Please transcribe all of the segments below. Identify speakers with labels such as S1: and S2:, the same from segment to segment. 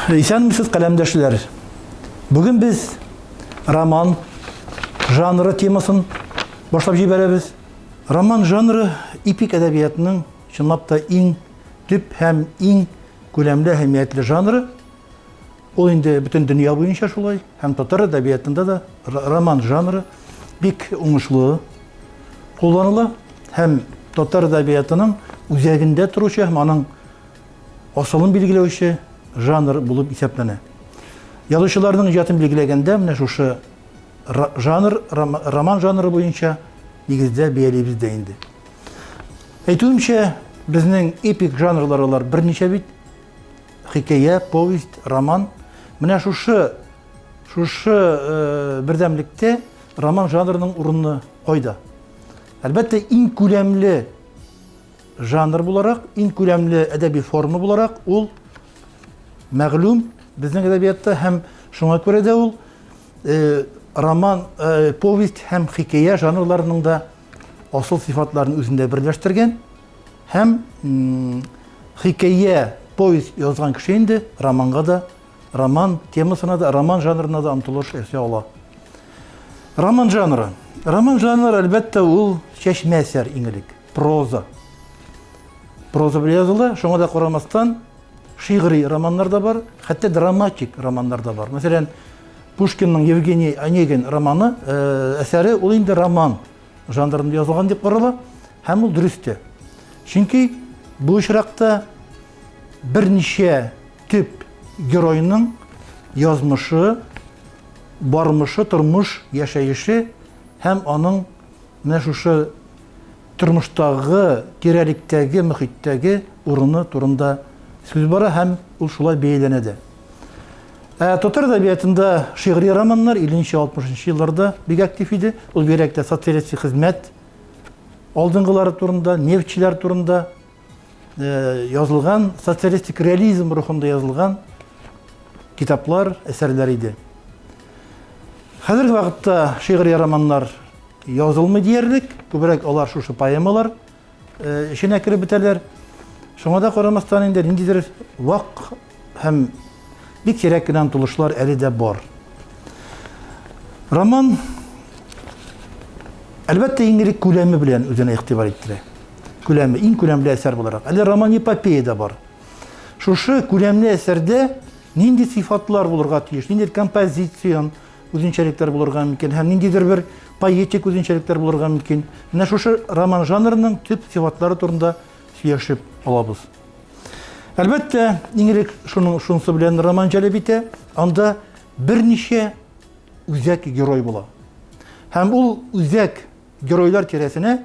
S1: Исәнмесез, каләмдәшләр. Бүген без роман жанры темасын башлап җибәрәбез. Роман жанры эпик әдәбиятның чынлап та иң төп һәм иң күләмле әһәмиятле жанры. Ул инде бөтен дөнья буенча шулай, һәм татар әдәбиятында да роман жанры бик уңышлы кулланыла һәм татар әдәбиятының үзәгендә торучы һәм аның асылын билгеләүче жанр булып исәпләнә. Язучыларның иҗатын билгеләгәндә менә шушы жанр, роман жанры буенча нигездә бәялибез дә инде. Әйтүемчә, безнең эпик жанрлар алар берничә бит. Хикәя, повесть, роман. Менә шушы шушы э, бердәмлектә роман жанрының урыны кайда? Әлбәттә, иң күләмле жанр буларак, иң күләмле әдәби форма буларак ул мәгълүм безнең әдәбиятта һәм шуңа күрә дә ул э, роман, э, повесть һәм хикәя жанрларының да асыл сыйфатларын үзендә берләштергән һәм хикәя, повесть язган кеше инде романга да, роман темасына да, роман жанрына да омтылыш ясый ала. Роман жанры. Роман жанры, әлбәттә, ул чәчмә әсәр иң элек, проза. Проза белән языла, шуңа да карамастан, шигъри романнар да бар, хәтта драматик романнар да бар. Мәсәлән, Пушкинның Евгений Онегин романы, э, әсәре ул инде роман жанрында язылган дип карала, һәм ул дөрес тә. Чөнки бу очракта берничә төп геройның язмышы, бармышы, тормыш яшәеше һәм аның менә шушы тормыштагы, тирәлектәге, мөхиттәге урыны турында сүз бара һәм ул шулай бәяләнә дә. Ә татар әдәбиятында шигъри романнар 50-60 елларда бик актив иде. Ул бигрәк тә социалистик хезмәт алдынгылары турында, нефтьчеләр турында э, язылган, социалистик реализм рухында язылган китаплар, әсәрләр иде. Хәзерге вакытта шигъри романнар язылмый диярлек, күбрәк алар шушы поэмалар э, эченә кереп бетәләр. Шуңа да карамастан инде ниндидер вак һәм бик сирәк кенә омтылышлар әле дә бар. Роман әлбәттә иң элек күләме белән үзенә игътибар иттерә. Күләме, иң күләмле әсәр буларак. Әле роман эпопея да бар. Шушы күләмле әсәрдә нинди сыйфатлар булырга тиеш, нинди композицион үзенчәлекләр булырга мөмкин һәм ниндидер бер поэтик үзенчәлекләр булырга мөмкин. Менә шушы роман жанрының төп сыйфатлары турында сөйләшеп алабыз. Әлбәттә, иң элек шуның шунысы белән роман җәлеп итә, анда берничә үзәк герой була. Һәм ул үзәк геройлар тирәсенә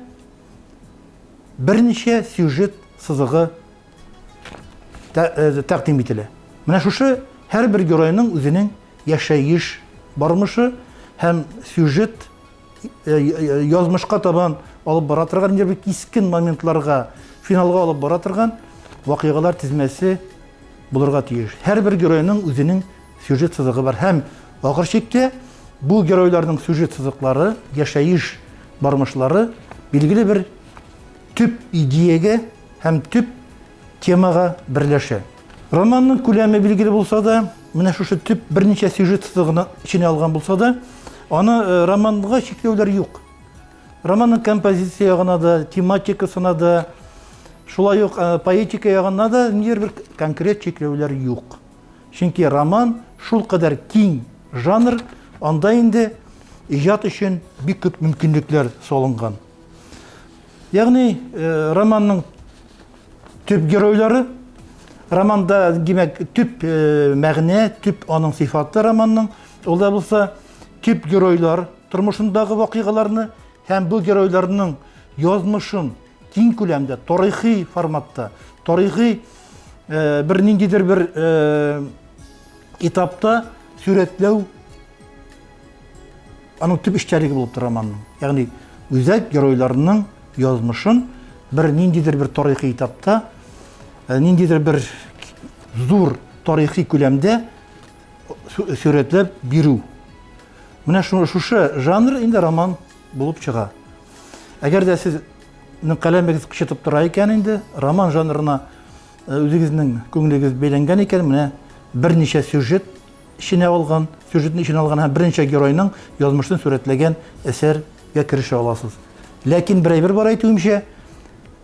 S1: берничә сюжет сызыгы э, тәкъдим ителә. Менә шушы һәрбер геройның үзенең яшәеш бармышы һәм сюжет э, э, язмышка табан алып бара торган бер кискен моментларга, финалга алып бара торган вакыйгалар тезмәсе булырга тиеш. Һәрбер геройның үзенең сюжет сызыгы бар һәм ахыр чиктә бу геройларның сюжет сызыклары, яшәеш бармышлары билгеле бер төп идеягә һәм төп темага берләшә. Романның күләме билгеле булса да, менә шушы төп берничә сюжет сызыгына эченә алган булса да, аны э, романга чикләүләр юк. Романның композиция ягына да, тематикасына да, шулай ук э, поэтика ягына да ниндидер бер конкрет чикләүләр юк. Чөнки роман шулкадәр киң жанр, анда инде иҗат өчен бик күп мөмкинлекләр салынган. Ягъни э, романның төп геройлары, романда, димәк, төп э, мәгънә, төп аның сыйфаты романның, ул да булса төп геройлар тормышындагы вакыйгаларны һәм бу геройларның язмышын киң күләмдә, тарихи форматта, тарихи э, бер ниндидер бер э, этапта сурәтләү аның төп эчтәлеге булып тора романның. Ягъни үзәк геройларының язмышын бер ниндидер бер тарихи этапта, э, ниндидер бер зур тарихи күләмдә сурәтләп бирү. Менә шушы жанр инде роман булып чыга. Әгәр дә сезнең каләмегез кычытып тора икән инде, роман жанрына э, үзегезнең күңелегез бәйләнгән икән, менә берничә сюжет эченә алган, сюжетны эченә алган һәм берничә геройның язмышын сурәтләгән әсәргә керешә аласыз. Ләкин бер әйбер бар әйтүемчә,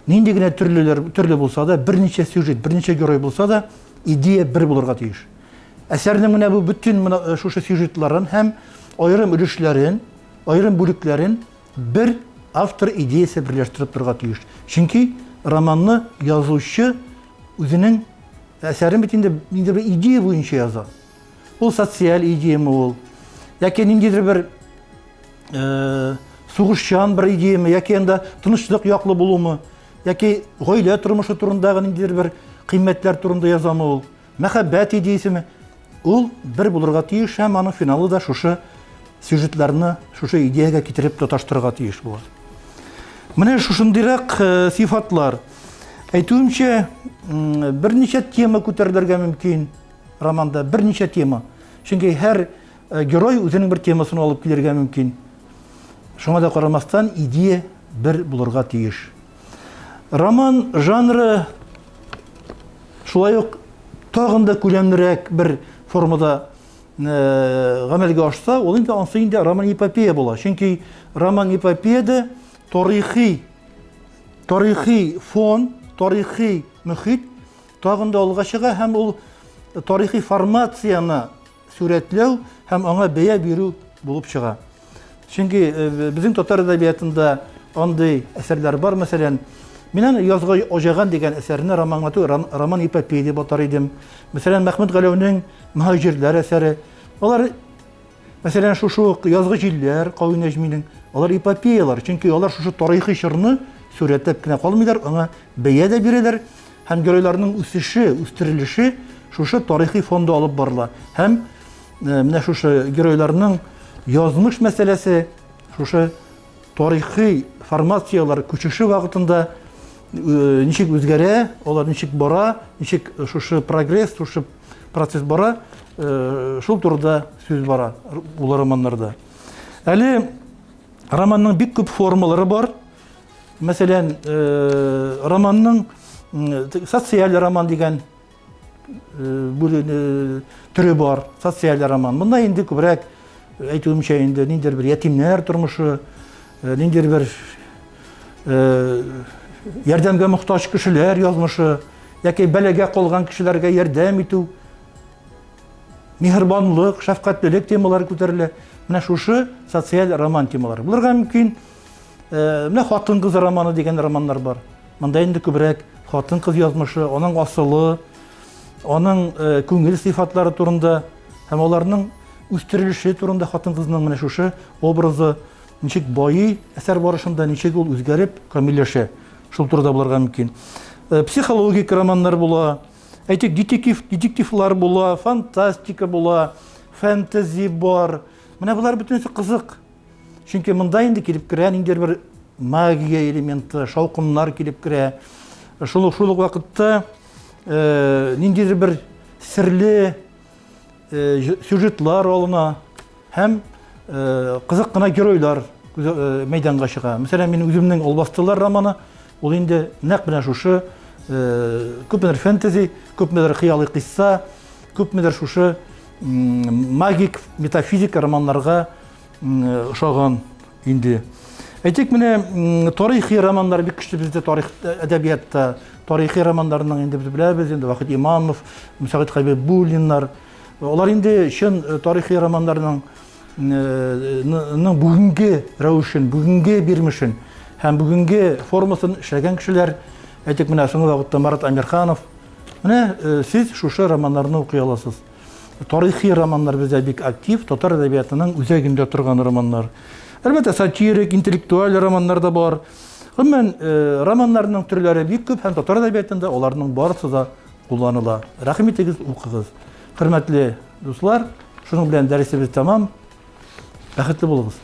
S1: нинди генә төрлеләр төрле булса да, берничә сюжет, берничә герой булса да, идея бер булырга тиеш. Әсәрнең менә бу бөтен менә э, шушы сюжетларын һәм аерым өлешләрен, аерым бүлекләрен бер автор идеясе берләштереп торырга тиеш. Чөнки романны язучы үзенең әсәрен бит инде ниндидер бер идея буенча яза. Ул социаль идеяме ул, яки ниндидер бер э, сугышчан бер идеяме, яки анда тынычлык яклы булумы, яки гаилә тормышы турындагы ниндидер бер кыйммәтләр турында язамы ул. Мәхәббәт идеясеме? Ул бер булырга тиеш һәм аның финалы да шушы сюжетларны шушы идеягә китереп тоташтырырга тиеш була. Менә шушындыйрак э, сыйфатлар. Әйтүемчә, берничә тема күтәрелергә мөмкин романда, берничә тема. Чөнки һәр э, герой үзенең бер темасын алып килергә мөмкин. Шуңа да карамастан, идея бер булырга тиеш. Роман жанры шулай ук тагын да күләмлерәк бер формада э, гамәлгә ашса, ул инде ансы инде роман-эпопея була. Чөнки роман-эпопеяда тарихи тарихи фон, тарихи мөхит тагын да алга чыга һәм ул тарихи формацияне сурәтләү һәм аңа бәя бирү булып чыга. Чөнки э, безнең татар әдәбиятында андый әсәрләр бар, мәсәлән, мин аны Язгы аҗаган дигән әсәрне романга түгел, роман эпопея дип атар идем. Мәсәлән, Мәхмүт Галәүнең Мөһаҗирләр әсәре. Алар мәсәлән, шушы ук Язгы җилләр Кави Нәҗминең, алар эпопеялар, чөнки алар шушы тарихи чорны сурәтләп кенә калмыйлар, аңа бәя дә бирәләр һәм геройларның үсеше, үстерелеше шушы тарихи фонда алып барыла. Һәм э, менә шушы геройларның язмыш мәсьәләсе шушы тарихи формацияләр күчеше вакытында э, ничек үзгәрә, алар ничек бара, ничек шушы прогресс, шушы процесс бара, э, шул турыда сүз бара ул романнарда. Әле романның бик күп формалары бар. Мәсәлән, романның социаль роман дигән төре бар, социаль роман. Монда инде күбрәк әйтүемчә инде ниндидер бер ятимнәр тормышы, ниндидер бер ярдәмгә мохтаҗ кешеләр язмышы, яки бәлагә калган кешеләргә ярдәм итү, миһербанлык, шәфкатьлелек темалары күтәрелә. Менә шушы социаль роман темалары. Булырга мөмкин. Менә хатын-кыз романы дигән романнар бар. Монда инде күбрәк хатын-кыз язмышы, аның асылы, аның күңел сыйфатлары турында һәм аларның үстерелеше турында хатын-кызның менә шушы образы ничек байый әсәр барышында, ничек ул үзгәреп, камилләшә. Шул турыда булырга мөмкин. Психологик романнар була. Әйтик, детектив, детективлар була, фантастика була, фэнтези бар. Менә болар бөтенесе кызык. Чөнки монда инде килеп керә ниндидер бер магия элементы, шаукымнар килеп керә. Шул шул ук вакытта э, ниндидер бер серле э, сюжетлар алына һәм э, кызык кына геройлар э, мәйданга чыга. Мәсәлән, мин үземнең Албастылар романы, ул инде нәкъ менә шушы э, күпмедер фэнтези, күпмедер хыялый кыйсса, күпмедер шушы магик, метафизик романнарга ошаган инде. Әйтик, менә тарихи романнар бик көчле бездә тарих э, әдәбиятта. Тарихи романнарның инде без беләбез, инде Вахит Имамов, Мөсәгыйть Хәбибуллиннар. Алар инде чын э, тарихи романнарның э, ның бүгенге рәвешен, бүгенге бирмешен һәм бүгенге формасын эшләгән кешеләр. Әйтик, менә соңгы вакытта Марат Әмирханов. Менә сез шушы романнарны укый аласыз. Тарихи романнар бездә бик актив, татар әдәбиятының үзәгендә торган романнар. Әлбәттә, сатирик, интеллектуаль романнар да бар. Гомумән, э, романнарның төрләре бик күп һәм татар әдәбиятында аларның барысы да кулланыла. Рәхим итегез, укыгыз. Хөрмәтле дуслар, шуның белән дәресебез тәмам. Бәхетле булыгыз.